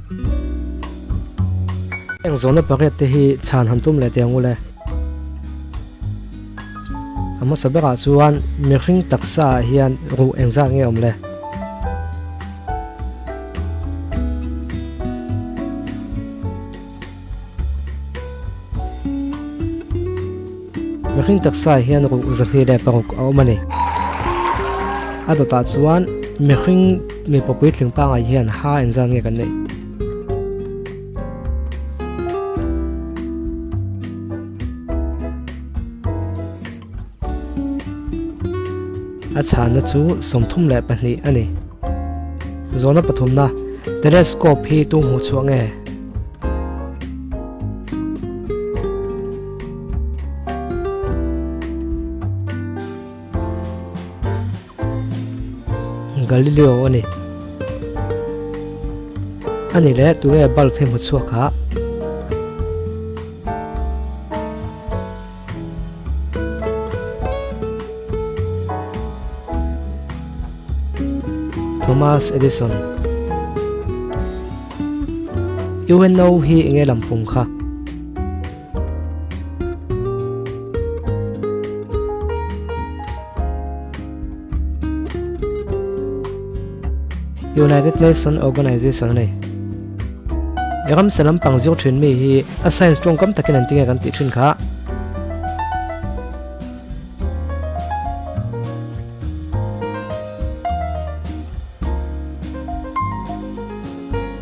Heng zawhna pariat te hi chhan han tum leh teh ang u le. A hmasa berah chuan mihring taksa ah hian ruh engzat nge awm le? Mihring taksa ah hian ruh 206 a awm a ni. A dawtah chuan mihring mipa puitling pangai hian ha engzat nge kan neih? A chhanna chu 32 a ni. Zawhna pathumna, Telescope hi tu hmuh chhuah nge? Galileo a ni. A ni le, tunge bulb hi hmu chhuak a? Thomas Edison. UNO hi enge lampum kha? United Nation Organization a ni. I ramsa lampang zir thin mi hi a science tawngkam takin an tinge kan tih thin kha.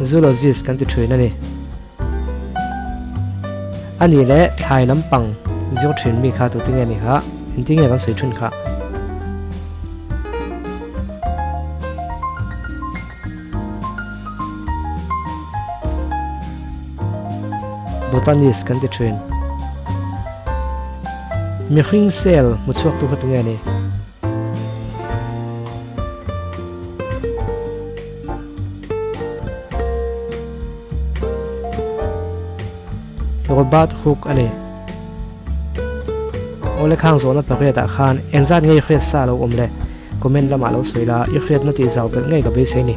Zoologist kan ti thin a ni. A nih leh thlai lampang zir thin mi kha tute nge ni kha? Engtin nge kan sawi thin kha? Botanist kan ti thin. Mihring cell hmu chhuak tu kha tunge ni? Robert Hooke a ni. Awle khang zawhna pariat ah khan engzat nge i hriat sa lo awm le? Comment lamah lo sawi la, i hriatna tih zau belh ngei ka beisei ni.